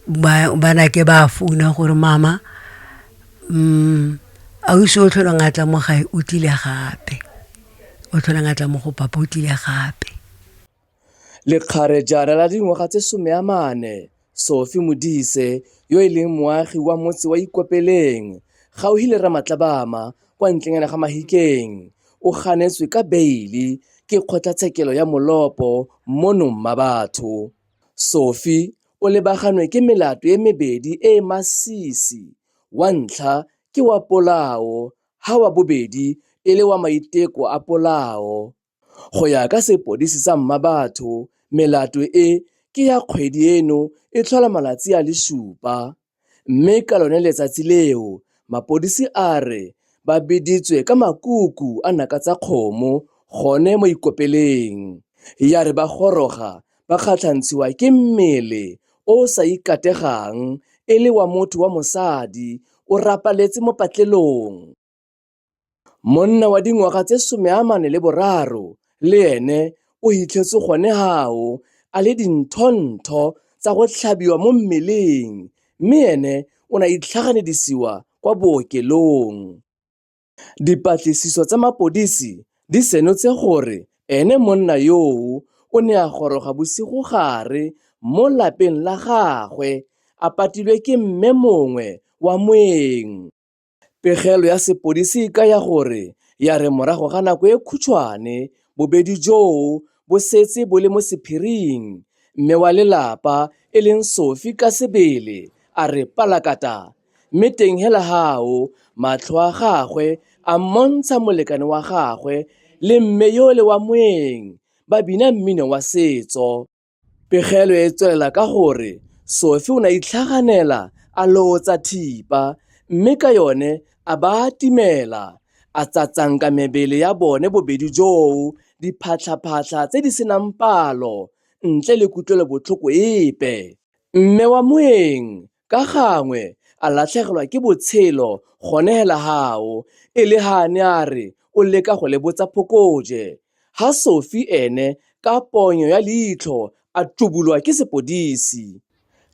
Banake ba founa gore mama ausi o tlholang a tla mo gae o tlile gape, o tlholang a tla mo go papa o tlile gape. Lekgarejana la dingwaga tse 14, Sophie Modise, yo e leng moagi wa motse wa Ikopeleng, gaufi le Ramatlabama kwa ntlenyana ga Mahikeng, o ganetswe ka beile ke kgotlatshekelo ya Molopo mono Mmabatho. Sophie o lebaganwe ke melato e mebedi e e masisi, wa ntlha ke wa polao ha wa bobedi e le wa maiteko a polao. Go ya ka sepodisi sa Mmabatho, melato e ke ya kgwedi eno e tlhola malatsi a le supa. Mme ka lone letsatsi leo, mapodisi a re ba biditswe ka makuku a naka tsa kgomo gone mo Ikopeleng. Ya re ba goroga ba kgatlhantshiwa ke mmele o o sa ikategang e le wa motho wa mosadi o rapaletse mo patlelong. Monna wa dingwaga tse 43 le ene o fitlhetswe gone fao a le dinthontho tsa go tlhabiwa mo mmeleng mme ene o ne a itlhaganedisiwa kwa bookelong. Dipatlisiso tsa mapodisi di senotse gore ene monna yoo o ne a goroga bosigogare mo lapeng la gagwe a patilwe ke mme mongwe wa moeng. Pegelo ya sepodisi e kaya gore ya re morago ga nako e khutshwane bobedi joo bo setse bo le mo sephiring, mme wa lelapa e leng Sophie ka sebele a re palakata, mme teng hela fao matlho a gagwe a mmontsha molekane wa gagwe le mme yole wa moeng ba bina mmino wa setso. Pegelo e tswelela ka gore Sophie o ne a itlhaganela a lootsa thipa mme ka yone a ba a timela, a tsatsanka mebele ya bona bobedi joo diphatlhaphatlha tse di senang palo ntle le kutlwelobotlhoko epe. Mme wa moeng ka gangwe a latlhegelwa ke botshelo gone hela fao e le fa a ne a re o leka go le botsa phokoje, ha Sophie ene ka ponyo ya leitlho a tubulwa ke sepodisi.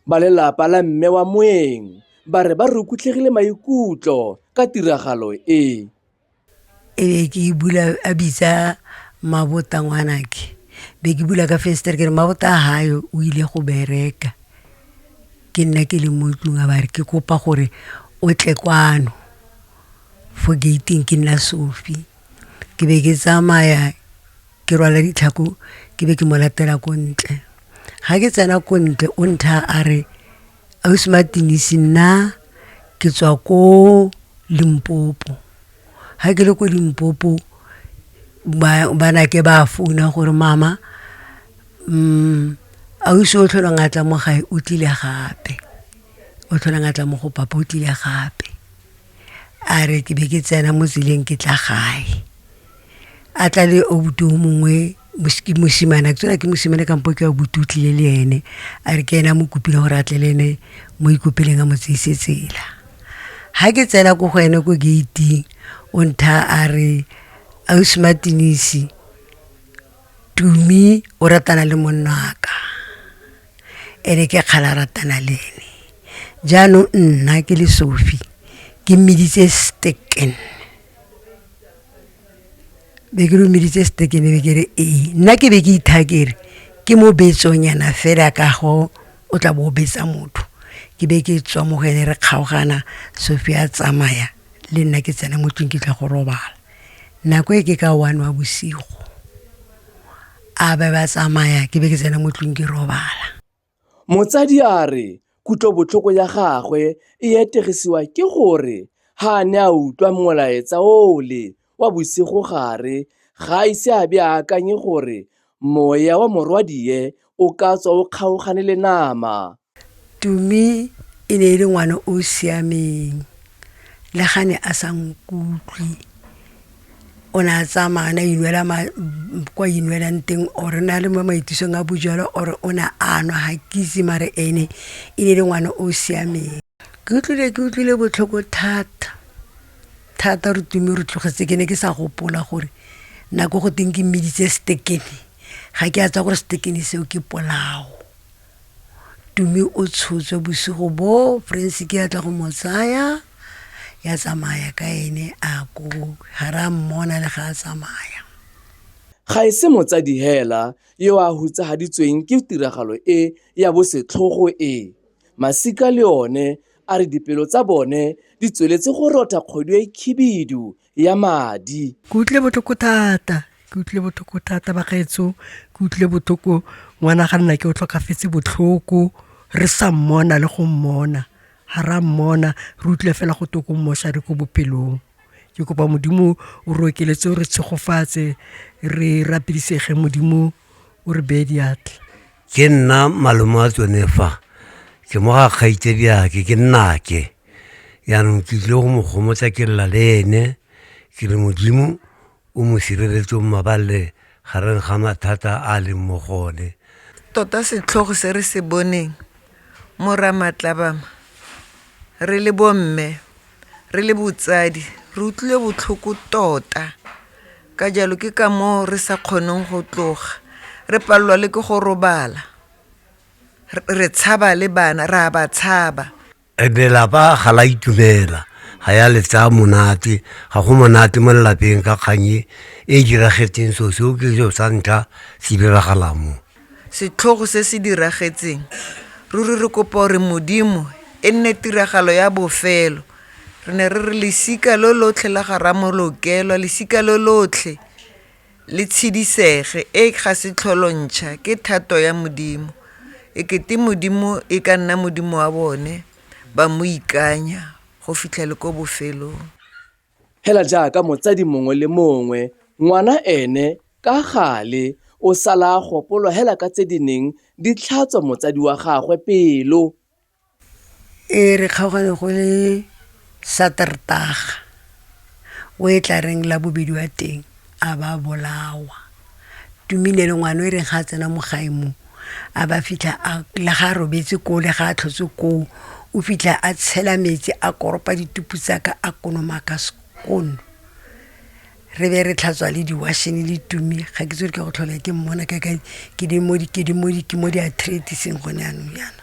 Ba lelapa la mme wa moeng ba re ba rukutlhegile maikutlo ka tiragalo e. E be ke bula a bitsa Mabota ngwanake, be ke bula ka fensetere ke re Mabota hae o ile go bereka, ke nna ke le mo ntlong a ba re ke kopa gore o tle kwano fo gate-ing ke nna Sophie, ke be ke tsamaya ke rwala ditlhako ke be ke mo latela ko ntle, ga ke tsena ko ntle o nthaya a re Ausi Martinisi nna ke tswa ko Limpopo, ga ke le ko Limpopo banake ba founa gore mama ausi o tlholang a tla mo gae o tlile gape, o tlholang a tla mo go papa o tlile gape. A re ke be ke tsena mo tseleng ke tla gae, a tla le obuti o mongwe ke mosimane, ga ke itse ke mosimane kampo ke abuti o tlile le ene, a re ke ene a mo kopile gore a tle le ene mo ikopeleng a mo tseise tsela. Ga ke tsena ko go ene ko gate-ing o nthaya a re ausi Martinisi Tumi o ratana le monna wa ka and-e ke kgale a ratana le ene, jaanong nna ke le Sophie ke mmiditse Steken. Be ke re o mmiditse Steken be ke re ee, nna ke be ke ithaya ke re ke mo betsonyana fela ka go o tla bo o betsa motho, ke be ke tswa mo go ene re kgaogana Sophie a tsamaya le nna ke tsena mo tlong ke tla go robala. Nako e ke ka one wa bosigo a be ba tsamaya ke be ke tsena mo tlong ke robala. Motsadi a re kutlobotlhoko ya gagwe e etegisiwa ke gore ha a ne a utlwa molaetsa ole wa bosigogare ga a ise a be a akanye gore moya wa morwadie o ka tswa o kgaogane le nama. Tumi e ne e le ngwana o o siameng le ga ne a sa nkutlwe o ne a tsamaya a ne a inwela kwa inwelang teng or o ne a le mo maitisong a bojalwa or o ne a nwa ga ke itse mare ene e ne e le ngwana o o siameng. Ke utlwile ke utlwile botlhoko thata thata gore Tumi o re tlogetse ke ne ke sa gopola gore nako go teng ke mmiditse stekene ga ke a tsa gore stekene seo ke polao. Tumi o tshotswe bosigo bo Forensic ya tla go mo tsaya ya tsamaya ka ene a ko ga re a mmona le ga a tsamaya. Ga e se motsadi hela yo a hutsahaditsweng ke tiragalo e ya bosetlhogo e, masika le one a re dipelo tsa bone di tsweletse go rotha kgodu e khibidu ya madi. Ke utlwile botlhoko thata, ke utlwile botlhoko thata bagaetsho, ke utlwile botlhoko ngwana ga nna ke o tlhokafetse botlhoko re sa mmona le go mmona, ga ra mmona re utlwile fela go twe ko mmošare ko bophelong. Ke kopa Modimo o re okeletse o re tshegofatse re rapedisege Modimo o re beye diatla. Ke nna malome wa tsone fa, ke mo ga kgaitsadiake, ke nnake. Jaanong ke tlile go mo gomotsa ke lla le ene, ke re Modimo o mo sireletse o mmabalele gareng ga mathata a a leng mo go one. Tota setlhogo se re se boneng mo Ramatlabama re le bomme, re le botsadi, re utlwile botlhoko tota. Ka jalo ke ka moo re sa kgoneng go tloga, re palelwa le ke go robala, re tshaba le bana, re a ba tshaba. Lelapa ga la itumela, ga ya le tsaya monate, ga go monate mo lelapeng ka kgang e e diragetseng, seo seo ke selo sa ntlha se diragalang mo. Setlhogo se se diragetseng, ruri re kopa gore Modimo e nne tiragalo ya bofelo. Re ne re re lesika lo lotlhe la ga Ramolokelwa, lesika lo lotlhe le tshedisege, e ga se tlholo ntšha, ke thato ya Modimo. E kete Modimo e ka nna Modimo wa bone, ba mo ikanya go fitlha le ko bofelong. Hela jaaka motsadi mongwe le mongwe, ngwana ene ka gale o sala a gopolwa hela ka tse di neng di tlhatswa motsadi wa gagwe pelo. E re kgaogane go le Satertaga, o e tla reng la bobedi wa teng a ba bolawa. Tumile le ngwana o e reng ga a tsena mo gae mo a ba fitlha a le ga a robetse koo le ga a tlhotse koo o fitlha a tshela metsi a koropa ditupu tsa ka a konomaka sekono. Re be re tlhatswa le diwashene le Tumi ga ke itse gore ke go tlhola ke mmona ka kae ke di mo di ke di mo di ke mo di-arthritis-eng gone jaanong jaana.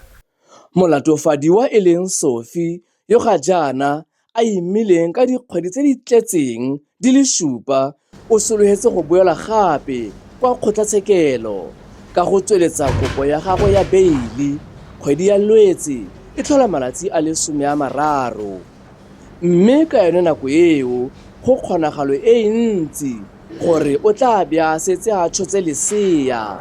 Molatofadiwa e leng Sophie yo ga jaana a imileng ka dikgwedi tse di tletseng di le supa o solofetse go boela gape kwa kgotlatshekelo ka go tsweletsa kopo ya gagwe ya beile kgwedi ya Lwetse e tlhola malatsi a le 30. Mme ka yone nako eo go kgonagalo e ntsi gore o tla be a setse a tshotse lesea